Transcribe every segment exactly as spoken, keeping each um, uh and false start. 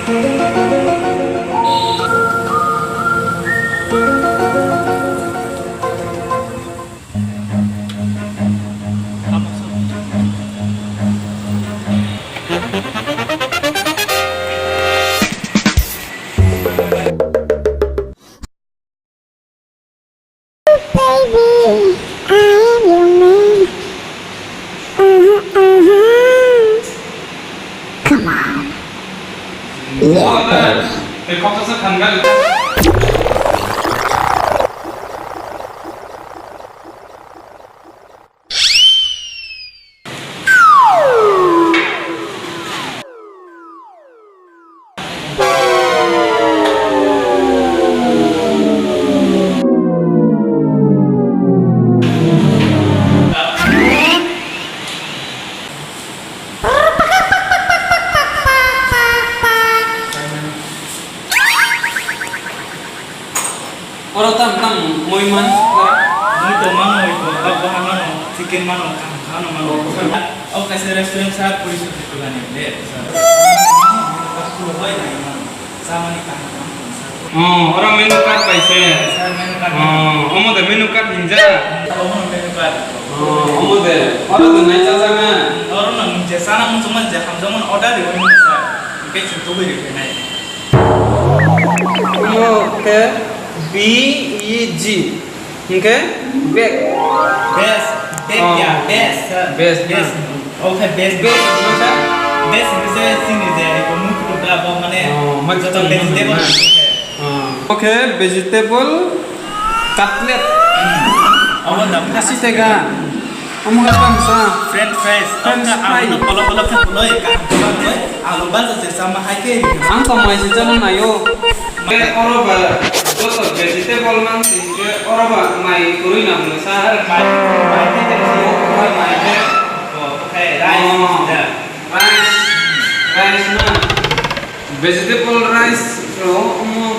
Baby, I am your man. Uh-huh, uh-huh. Come on. Yeah, baby. Oro tam tam moi man. Moi to mano, iko, kok bahan mano, chicken mano, kaham kaham mano. O kaisa restaurant sa puri suri tugani le, sa. Chamani kaham kaham sa. Oh, oro menu card pai se. Sir, menu card. Oh, omo de menu card hinja. Omo menu card. Oh, omo de. Oro de nai cha cha na. Oro no je sana mun chuma je hamjamon order ri wani sa. Ke chu tugui ri nai. Omo ke B E G. Hingke bag. Best, bag Oh. ya, best, sir. Best na? Best. Okay, best, Best best. na, sir? Best hingke se chini je, eko mui kutuk da bo mane Oh, mui joto kutuk vegetable na. hingke. Oh. Okay, vegetable cutlet. Omo da Asi tega. Omo ka bangsa. French fries. French Omo fry. Alu no polo polo khe polo e ka. Alu baja je sama hai khe. Ang tong mai se chana nayo. Ke oro ba joto vegetable mang se ke oro ba mai kurui na bwsa. Mai, mai khe je si. Mai khe. O, khai rice. Oh. Da. Rice. Rice na. Vegetable rice rok omo.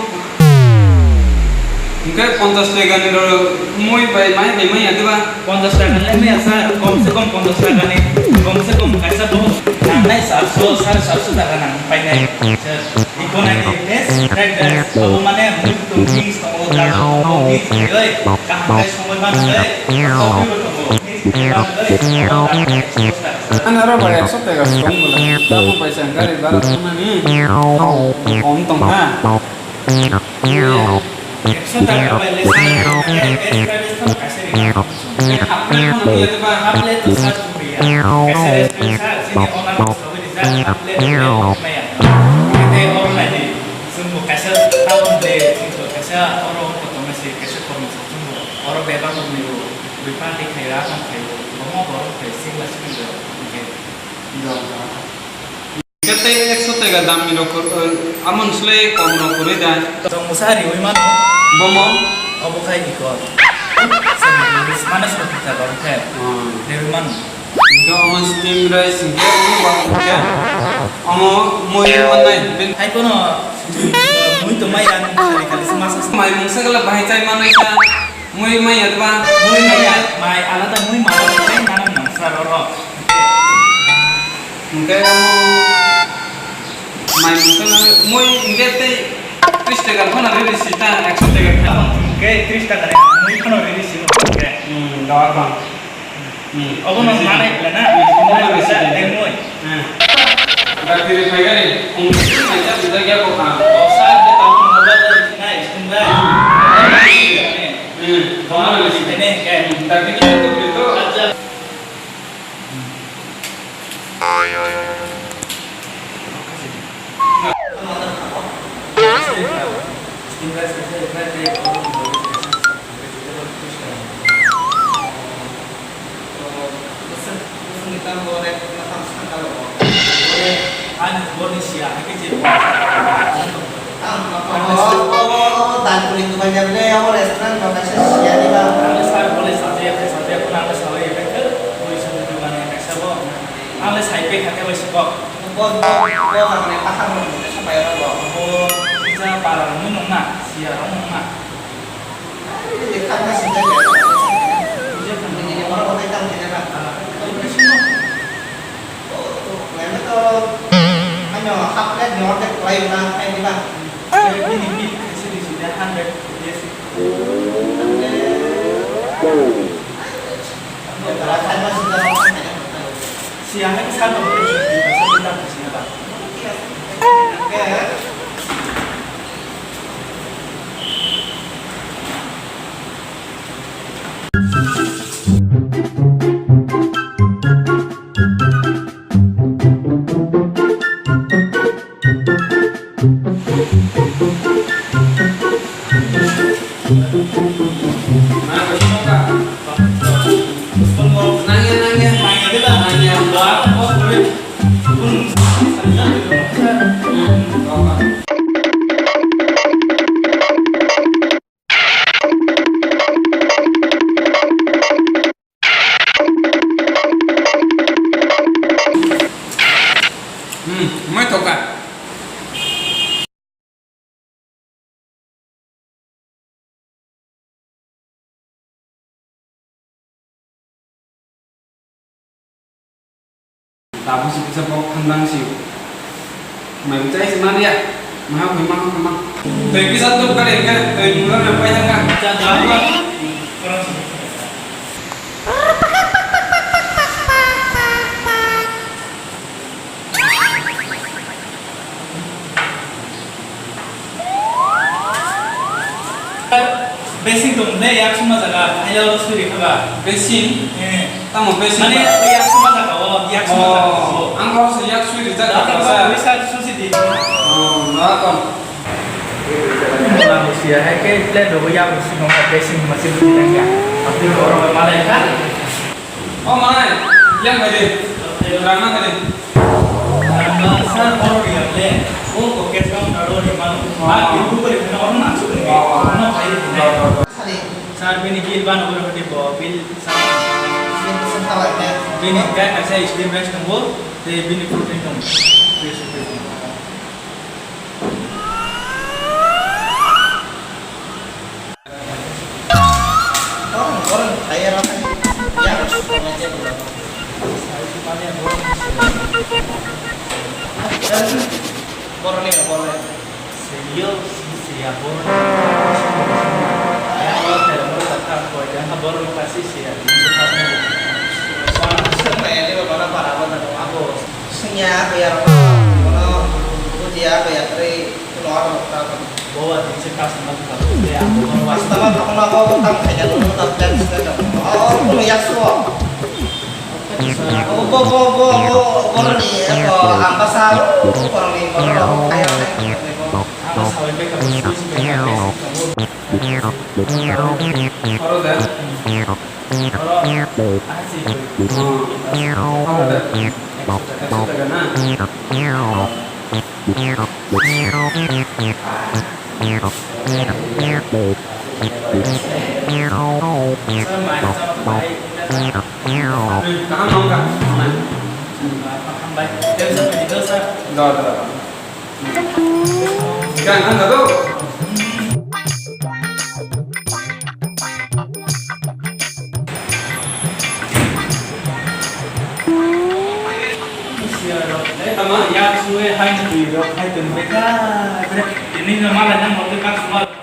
Hingke ponchash taka ni rok mui bai mai bai manya diba? Ponchash taka ni manya sir, kom se kom ponchash taka ni, kom se kom kaisa bo nangnai sir, so sir, sir, so taka nang painai. Sir, iko nai ni best fried rice, abo mane mui to mix tongo, dal tongo, mix oi, kaham kai songoi man oi, topi bo tongo. Ani oro bai ekso tega tong bwla. Tamo paisa gari bara tongnani. Om tong ha. Ekso taka bai le sa. Kaisa ri. Hap le to sa chumri ya. Kaisa ri sa sini ona. Oro bebak rok ni bo, bui party khai ra tong khai bo, bomo borok khai singla singla hingke. Hingke tei ekso tega dam ni rok, eh, amon sle kom rok kwrwi da. Chwng mwsa riwi mano. Bomo? Obo khai iko. Mano sokita rok khe. Hmm. Riwi mano. Hingke omo steam rice hingke omo ba hingke omo mui mannai. Hai kono mui to mai ang khali khali se masa se. Mai mungsa gala bahai chai mannai sa mui mai yatba. Mui mai ya, mai alada mui mai chai nang nang sa ro ro. Hingke omo mai mungsa na mui hingke tei tris taka phano riri sita ekso taka kha. Hingke tris taka re mui phano riri sino hingke. Hmm, dawar bang. Hmm. Obo no manai pela na. Hmm. Obo no manai pela, tengmoi. Hmm. Dakti de phaigani, ong sita sita gya ko kha. Osa de tamu mobile de na istung da. Hmm. Obo no manai pela. Ini kayak. Hmm. Dakti kita tu begitu. Aja. Ani boni siya hai khe je. Ang, o, o, o, o, dan kuning kubai jam le, amo restaurant ba kaisa siya ni ba. Ang le sar bole sajaya, sajaya, kono ang le sabai ya, khe bui sa dukani kaisa bo. Ang le sai pe kha khe bai sibok. Bo, bo, bo, ang le pakha mo, kaisa bai ro bo. Bo, kisa para rong nung na, siya rong nung na. Half plate ni ordek khlai na, hai diba? Bini bill khaisa di sida hundred. Siya hai sa ba. Hmm, mai toka. Tabuk si kisa bok thandang si. Mai bwchai si man ya. Maha koi maha koi ma. Tei kisa tuk kare ka, tei mura na pai thang ka. Cha, cha. Besing tong le yak suma jaga, ayo suri khaga. Besing? Eh. Tamo besing. Mane yak suma jaga o, yak suma jaga o. Oh, ang kok se yak suri jaga. Dapat kok bisa susi di. Oh, na kon. Ang siya hai ke plan do yak suma besing masih di ya. Tapi orang mana ya? Oh, mana? Yang tadi. Rana tadi. Rana sa oro yang le. Oh, oke, sekarang oro yang mana? Ah, itu beri kena orang masuk ni. Orang mana bayar ni? Sir, bini bill bana oro hodi bo, bill sir. Bini kai kaisa student rest tongo, tei bini fourteen tongo. Tei fourteen tongo. Borok ni borok. Serio, seria borok ni. Ayang lo tera borok tak tak koi, jang borok ni pasi seria. Sengmaya ni borok para borok abo. Sengya, kaya rok, borok, bujiya, kaya kri, kuno orang tak. Bawa di sekas mas tak. Mas tak tak tak tak tak tak. Oh, kuno yakso. Bo, bo, bo, bo, boroni, eko, ambasa, boroni, borok, kaya, kaya, kaya. Oro de. Oro. Oro de. Ekso taka, ekso taka na. Tama ya suwe hai twi rok hai twi rok. Ini nama lain yang mau kita semua.